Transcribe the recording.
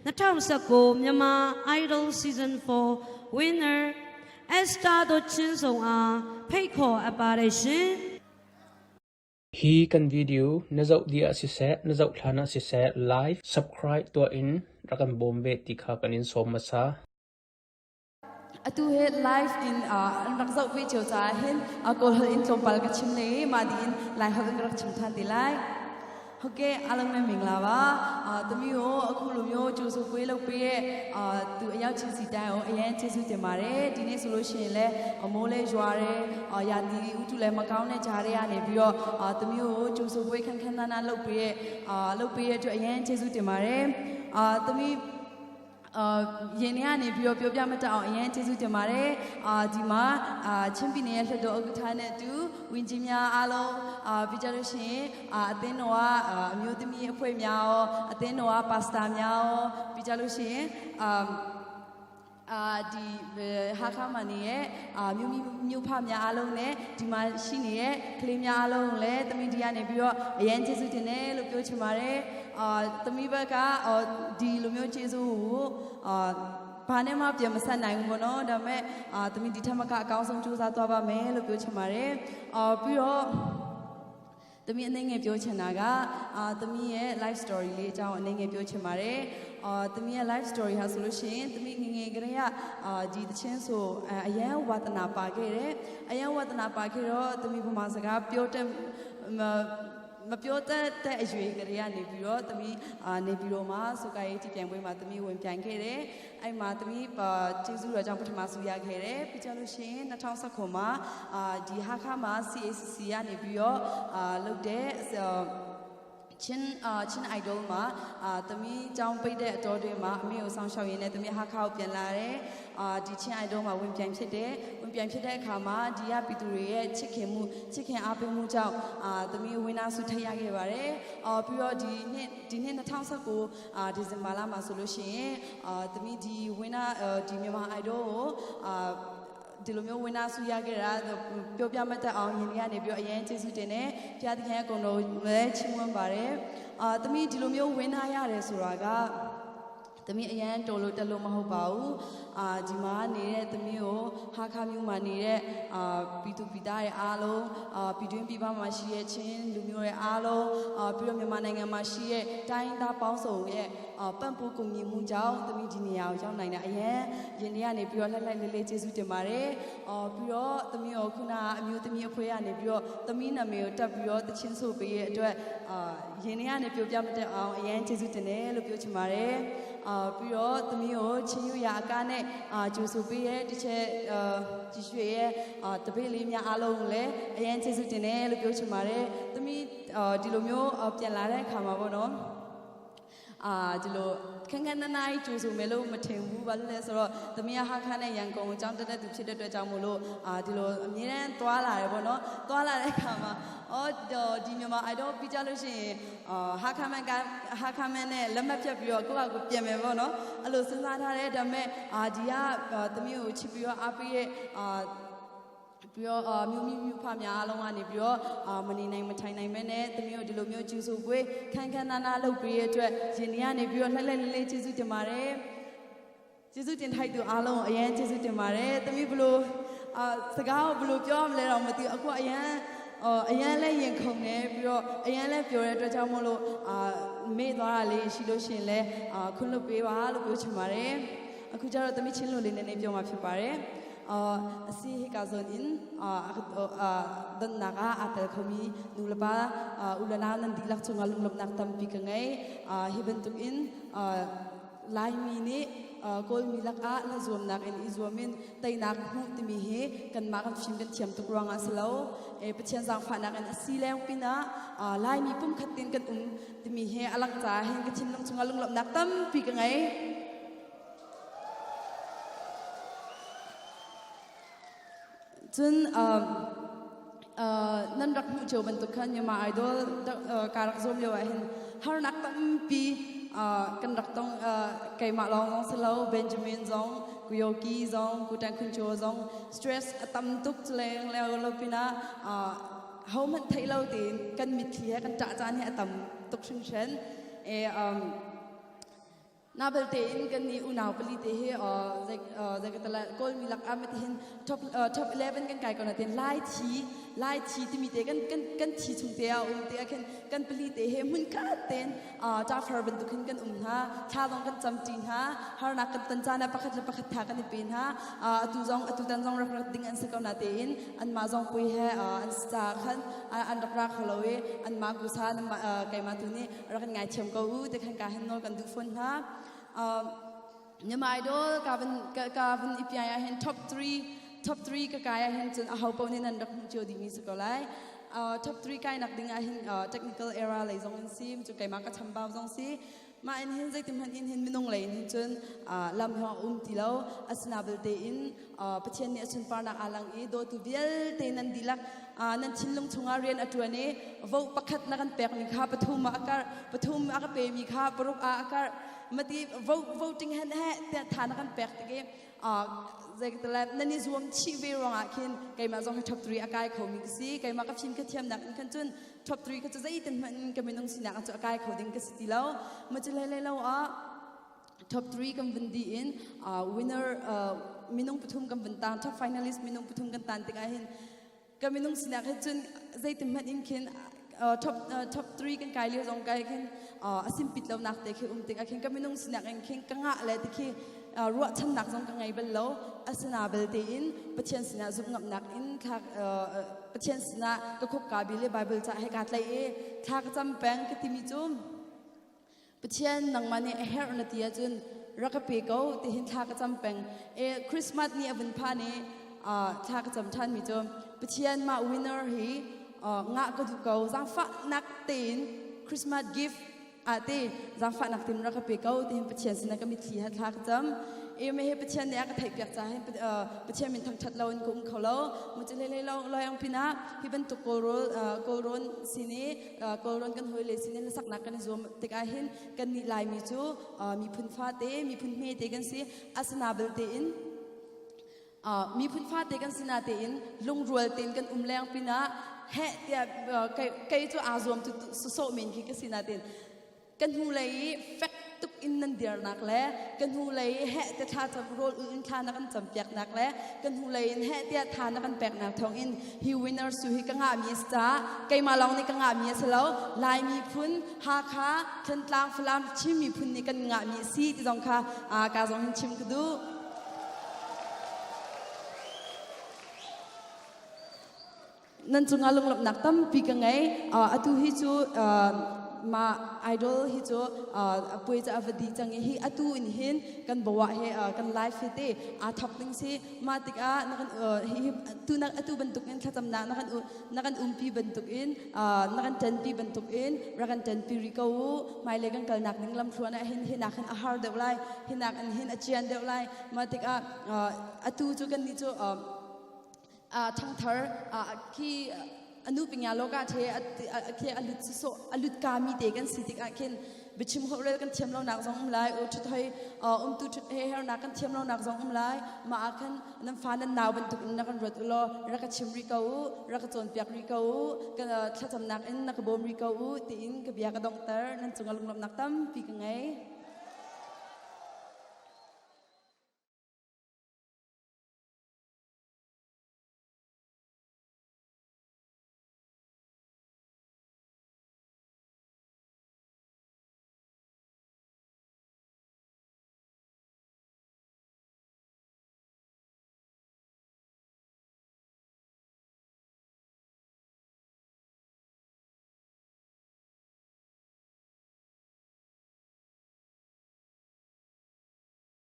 2019 မြန်မာ Idol Season 4 Winner Esther တို့ချင်းဆောင်အားဖိတ်ခေါ်အပ်ပါတယ်ရှင် Hi kan video na zoh dih ah siseh, na zoh hlan ah siseh, like, subscribe tuah in rak kan bawm ve ti kha kan in sawm hmasa. Atu hi live in an rak zoh ve cio caah hin Kawl holh in tlawmpal ka chim le mah dih in Lai holh in ka rak chim than te lai. Okay, အားလုံးပဲမင်္ဂလာပါအာသမီးကိုအခုလိုမျိုးကြိုဆိုပွဲလုပ်ပေးရဲ့အာသူအရောက်ချင်းစီတိုင်းကိုအရင်ကျေးဇူးတင်ပါတယ်ဒီနေ့ဆိုလို့ရှိရင်လည်းအမိုးလဲရွာတယ်အာရာသီဥတုလည်းမကောင်းတဲ့ကြားတွေကနေပြီးတော့အာသမီးကိုကြိုဆိုပွဲခန်းခန်းနားနားလုပ်ပေးရဲ့အာလုပ်ပေးရဲ့အတွက်အရင်ကျေးဇူးတင်ပါတယ်အာသမီး အာရင်ထဲကနေပြီးတော့ပြောပြမတတ်အောင်အရင်ကျေးဇူးတင်ပါတယ်အာဒီမှာအာချင်းပြည်နယ်ရဲ့လွှတ်တော်ဥက္ကဋ္ဌနဲ့အတူဝင်ကြီးများအားလုံးအာပြီးကြလို့ရှိရင်အာအသင်းတော်ကအမျိုးသမီးအဖွဲ့များရောအသင်းတော်ကပါစတာများရောပြီးကြလို့ရှိရင်အာအာဒီဟာခါမနီရဲ့အာမြို့မိမြို့ဖများအားလုံးနဲ့ဒီမှာရှိနေတဲ့ကလေးများအားလုံးကိုလည်းသမီးဒီကနေပြီးတော့အရင်ကျေးဇူးတင်တယ်လို့ပြောချင်ပါတယ်အာသမီးဘက်ကဒီလိုမျိုးကျေးဇူးကိုအာဘာနဲ့မှပြန်မဆက်နိုင်ဘူးပေါ့နော်ဒါပေမဲ့အာသမီးဒီထက်မကအကောင်းဆုံးစူးစမ်းသွားပါမယ်လို့ပြောချင်ပါတယ်အာပြီးတော့သမီးအနေငယ်ပြောချင်တာကအာသမီးရဲ့ life story လေးအကြောင်းအနေငယ်ပြောချင်ပါတယ်အာသမီးရဲ့ life story ဟာဆိုလို့ရှိရင်သမီးငငယ်ကလေးကအာဒီတချင်းဆိုအရန်ဝါသနာပါခဲ့တယ်အရန်ဝါသနာပါခဲ့တော့သမီးဗမာစကားပြောတဲ့မပြောတတ်တဲ့အရွယ်ကလေးကနေပြီးတော့သမီးအာနေပြီးတော့မှစုကရေးတီပြိုင်ပွဲမှာသမီးဝင်ပြိုင်ခဲ့တယ်။အဲ့မှာသမီးကျေးဇူးတော်ကြောင့်ပထမဆုရခဲ့တယ်။ပြီးကြလို့ရှိရင်2019မှာအာဒီဟာခါမှာ CACC ကနေပြီးတော့အာလုပ်တဲ့ချင်းအာချင်း idol မှာအာသမီးចောင်းပိတ်တဲ့အတော်တွေမှာအမေကိုဆောင်းရှောက်ရင်းနဲ့သမီးဟာခါကိုပြန်လာတယ်အာဒီချင်း idol မှာဝင်ပြိုင်ဖြစ်တယ်ဝင်ပြိုင်ဖြစ်တဲ့အခါမှာဒီကပြည်သူတွေရဲ့ချစ်ခင်မှုချစ်ခင်အားပေးမှုကြောင့်အာသမီးဝင်းနာဆုထက်ရခဲ့ပါတယ်အာပြီးတော့ဒီနှစ်ဒီနှစ်2019အာဒီဇင်ဘာလမှာဆိုလို့ရှိရင်အာသမီးဒီဝင်းနာဒီမြန်မာ idol ကိုအာဒီလိုမျိုးဝင်းနာဆုရခဲ့တာပြောပြမတတ်အောင်ယင်ဒီကနေပြီးတော့အရင်ကျေးဇူးတင်တယ်။ဘုရားသခင်ရဲ့ဂုဏ်တော်လည်းချီးမွမ်းပါတယ်။အာသမီးဒီလိုမျိုးဝင်းနာရတယ်ဆိုတာကသမီးအရန်တော်လို့တက်လို့မဟုတ်ပါဘူးအာဒီမှာနေတဲ့သမီးကိုဟာခါမျိုးမှာနေတဲ့အာပြည်သူပြည်သားရဲ့အားလုံးအာပြည်တွင်းပြည်ပမှာရှိတဲ့ချင်းလူမျိုးရဲ့အားလုံးအာပြီးတော့မြန်မာနိုင်ငံမှာရှိတဲ့တိုင်းသားပေါင်းစုံရဲ့အာပံ့ပိုးကူညီမှုကြောင့်သမီးဒီနေရာကိုရောက်နိုင်တာအရန်ရင်ထဲကနေပြီးတော့လှက်လှက်လေးလေးကျေးဇူးတင်ပါတယ်အော်ပြီးတော့သမီးကိုခုနကအမျိုးသမီးအဖွဲ့ကနေပြီးတော့သမီးနာမည်ကိုတက်ပြီးတော့တချင်းဆိုပေးရဲ့အတွက်အာရင်ထဲကနေပြောပြမတတ်အောင်အရန်ကျေးဇူးတင်တယ်လို့ပြောချင်ပါတယ်အာပြီးတော့သမီးကိုချင်းယူရာအကားနဲ့အာကြိုဆိုပေးရဲ့တစ်ချက်အာကြည်ရွှေရဲ့အာတပိတ်လေးများအားလုံးကိုလည်းအရင်ကျေးဇူးတင်တယ်လို့ပြောချင်ပါတယ်သမီးအာဒီလိုမျိုးပြန်လာတဲ့အခါမှာပေါ့နော်အာဒီလိုခန်းခန်းနာနာကြီးကြိုဆိုမယ်လို့မထင်ဘူးဘာလို့လဲဆိုတော့သမီးကဟာခါနဲ့ရန်ကုန်ကိုကြောင်းတက်တဲ့သူဖြစ်တဲ့အတွက်ကြောင့်မို့လို့အာဒီလိုအမြဲတမ်းသွားလာတယ်ပေါ့နော်သွားလာတဲ့အခါမှာအော်ဒီမြန်မာ idol ပြီးကြလို့ရှိရင်အာဟာခါမန်ကဟာခါမန်နဲ့လက်မှတ်ဖြတ်ပြီးတော့ကိုယ့်အကူပြန်မယ်ပေါ့နော်အဲ့လိုစဉ်းစားထားတယ်ဒါပေမဲ့အာဒီကသမီးကိုချစ်ပြီးတော့အားပေးရဲ့အာပြီးတော့အာမြို့မိမြို့ဖများအားလုံးကနေပြီးတော့အာမနေနိုင်မထိုင်နိုင်မဲနဲ့သမီးတို့ဒီလိုမျိုးကျူဆူပွေးခန်းခန်းနာနာလုပ်ပေးရတဲ့အတွက်ရင်ဒီကနေပြီးတော့လှက်လှက်လေးလေးကျေးဇူးတင်ပါတယ်ကျေးဇူးတင်ထိုက်သူအားလုံးအရင်ကျေးဇူးတင်ပါတယ်သမီးဘလို့အာစကားကိုဘလို့ပြောရမလဲတော့မသိအခုအရင်အော်အရန်လဲရင်ခုန်နေပြီးတော့အရန်လဲပျော်တဲ့အတွက်ကြောင့်မို့လို့အာမေ့သွားတာလေးရှိလို့ရှိရင်လဲအာခွင့်လွတ်ပေးပါလို့ပြောချင်ပါတယ်အခုကျတော့သမီးချင်းလိုလေးနည်းနည်းပြောမှာဖြစ်ပါတယ်အာစီဟီကာဇွန်အင်အာဒန်နာကာအတခမီနူလပါဥလနာနန်ဒီလက်ချုံငါလုံလပ်နက်တမ်ပီကငယ်အာဟိဘန်တုအင်အာ lai mi nih kawl mi lakah la zuamnak in i zuam in teinak hmuh timi hi kanmah kan fim kan thiam tuk ruangah si lo e Pathian zaangfahnak in a si leng pinah Laimi pumkhat tin kan um timi hi a lang caah hin ka thinlung chungah lunglawmhnak tampi ka ngei. Cun nan rak hmuh cio bantuk khan Myanmar Idol ka rak zuam lio ah hin harnak tampi kan rak tong keimah lawng zong si lo Benjamin zong Kuyoki zong Kutang Khuncho zong stress a tam tuk leng leo lo pinah hohmanh theih lo tein kan mitthli he kan ṭah caan hi a tam tuk hringhran e um. Na belte in kan nih unau pali te hi zei ka tala Kawlmi lak ah mati hin top top 11 kan kai ko na ten Lai thi Lai thi timi te kan kan kan thi chung te a um te ah khin kan pali te he hmun khat ten ṭafar bantuk hin kan um hna thla zong kan cam ṭi hna harnak kan ton caan ah pakhat le pakhat tha kan i pe hna. Atu zong atu tan zong rak rat ding an si ko na tein anmah zong pui he an si caah khan an rak ra kho lo i anmah kusa keimah tu nih rak kan ngaithiam ko u ti khan ka hen nawl kan duh fawn hna. Nyama idol ka van ka van i piai ah hin top 3 top 3 ka kai ah hin cun aho paoh nih nan rak hmuh cio dihmi si ko lai. Top 3 kai nak ding ah hin technical era lei zong in si cu keimah ka chambau zong si. Mah in hin zeitin hmanh in hin minung lei in hin cun lam hi a um ti lo. Asina belte in Pathian nih a sunparnak aa lang i dawtu vialte nan dihlak nan thinlung chungah rian a ṭuan i vo pakhat na kan pekmi kha pathum ah a karh, pathum a ka pemi kha paruk ah a karh. Mati voting hen he tiah tha na kan pek tik i zeikatale nan i zuam chih ve ruangah khin keimah zong hi top 3 a kai khomi ka si. Keimah ka fim ka thiamnak in khan cun top 3 kha cu zeitin hmanh in ka minung sinak cu a kai kho ding ka si ti lo. Ma cu hlei hlei lo ah top 3 kan vun dih in winner minung pathum kan vun tang, top finalist minung pathum kan tan tikah hin ka minung sinak he cun zeitin hmanh in khin top top 3 kan kai lio zong kai khin a simpit lo nak te khi um tikah khin ka minung sinak in khin ka ngah le ti khi ruahchannak zong ka ngei bal lo. Asina belte in Pathian sinah zumhngamnak in thla Pathian sinah ka khuk ka bi le Bible ca he ka tlaih i thla ka cam peng ka timi cu Pathian nangmah nih a herh na ti ahcun rak ka pe ko tihin thla ka cam peng. E Christmas ni a vun phan i thla ka cam ṭhan mi cu Pathian mah winner hi ngah ka duh ko, zaangfahnak tein Christmas gift ah te zaangfahnak tein rak ka pe ko tihin Pathian sinah ka mitthli he thla ka cam. E me he Pathian nih a ka theihpiak caah hin Pathian min thangṭhat lo in ka um kho lo. Mu cu hlei lo loyang pinah hi bantuk kawlrawl kawlrawn sin i Kawlrawn kan hawile sin in hlasaknak kan i zuam tikah hin kan nih Laimi cu miphun fate, miphun hmete kan si. Asina belte in miphun fate kan si natein lungrual tein kan um leng pinah heh tiah kei cu aa zuam tu sawsawh men khi ka si natein kan hnulei i fek tuk in nan dirnak le kan hnulei i heh te thla cam rawl ul in thla na kan campiaknak le kan hnulei in heh tiah tha na kan peknak thawng in hi winner su hi ka ngahmi a si caah keimah lawng nih ka ngahmi a si lo. Lai miphun, Hakha, Thantlang, Falam, Chin miphun nih kan ngahmi a si ti zong kha ka zong hin chim ka duh. Nan cungah lunglawmhnak tampi ka ngei. Atu hi cu mah idol hi cu puai cu a va dih cang i hi atu in hin kan bawa he kan live hi te aa thawk ding si. Mah tikah na kan hi tu nak atu bantuk in thlacamnak na kan na kan umpi bantuk in na kan ṭanpi bantuk in rak kan ṭanpi rih ko u. Hmailei kan kalnak ding lamthluan ah hin hinak hin a har deuh lai, hinak in hin a cian deuh lai. Mah tikah atu cu kan nih cu ṭhangthar khi anu pinya loka the khi alut so alut ka mi te kan si tikah khin biachim holhrel kan thiam lo nak zong um lai, u ṭhut hoi umtu ṭhut he her nak kan thiam lo nak zong um lai. Mah ah khan nan fa nan nau bantuk in na kan ruat u law rak ka chim rih ko u, rak ka cawnpiak rih ko u, ka thlacamnak in na ka bawm rih ko u tiin ka bia ka donghter. Nan cungah lunglawmhnak tampi ka ngei.